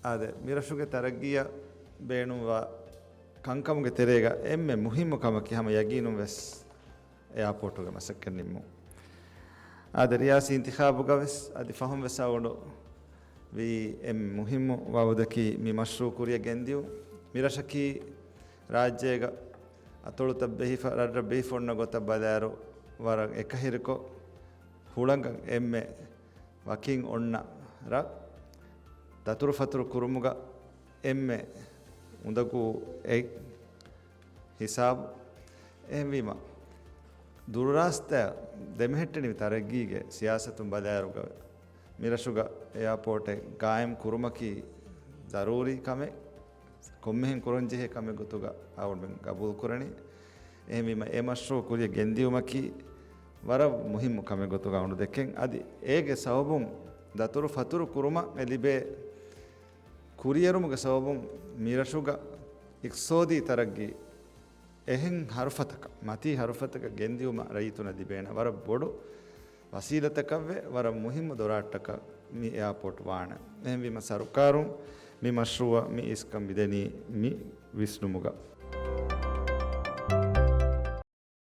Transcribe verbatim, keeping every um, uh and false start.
އާދެ، މިރަށުގެ ތަރައްގީއަށް ބޭނުންވާ ކަންކަމުގެ ތެރޭގަ އެންމެ މުހިއްމު ކަމަކީ ހަމަ ޔަގީނުން ވެސް އެއާޕޯޓުގެ މަސައްކަތް ނިންމުން. އާދެ، ރިޔާސީ އިންތިޚާބުގަ ވެސް އަދި ފަހުން ވެސް އަޅުގަނޑު ވީ އެންމެ މުހިއްމު ވައުދަކީ މި މަޝްރޫޢު ކުރިއަށް ގެންދިޔުން. މިރަށަކީ ރާއްޖޭގަ އަތޮޅުތައް ބެހިފަ، ރަށްރަށް ބެހިފަ އޮންނަ ގޮތަށް ބަލާއިރު ވަރަށް އެކަހެރިކޮށް، ހުޅަނގަށް އެންމެ ވަކިން އޮންނަ ރަށް. ދަތުރުފަތުރު ކުރުމުގަ އެންމެ އުނދަގޫ އެއް ހިސާބު. އެހެންވީމަ، ދުރުރާސްތާ ދެމެހެއްޓެނިވި ތަރައްގީގެ ސިޔާސަތުން ބަލާއިރުގަ، މިރަށުގަ އެއާޕޯޓެއް ގާއިމް ކުރުމަކީ ޒަރޫރީ ކަމެއް، ކޮންމެހެން ކުރަންޖެހޭ ކަމެއް ގޮތުގަ އަޅުގަނޑުމެން ގަބޫލުކުރަނީ. އެހެންވީމަ، އެ މަޝްރޫޢު ކުރިއަށް ގެންދިޔުމަކީ ވަރަށް މުހިއްމު ކަމެއް ގޮތުގަ އަޅުގަނޑު ދެކެން. އަދި އޭގެ ސަބަބުން ދަތުރު ފަތުރު ކުރުމަށް އެ ލިބޭ ކުރިއެރުމުގެ ސަބަބުން މިރަށުގަ އިޤްތިޞާދީ ތަރައްގީ އެހެން ހަރުފަތަކަށް، މަތީ ހަރުފަތަކަށް ގެންދިއުމަށް ރައްޔިތުންނަށް ލިބޭނެ ވަރަށް ބޮޑު ވަސީލަތަކަށްވެ، ވަރަށް މުހިއްމު ދޮރާށްޓަކަށް މި އެއާޕޯޓް ވާނެ. އެހެންވީމަ، ސަރުކާރުން މި މަޝްރޫޢަށް މި އިސްކަން މިދެނީ މި ވިސްނުމުގަ.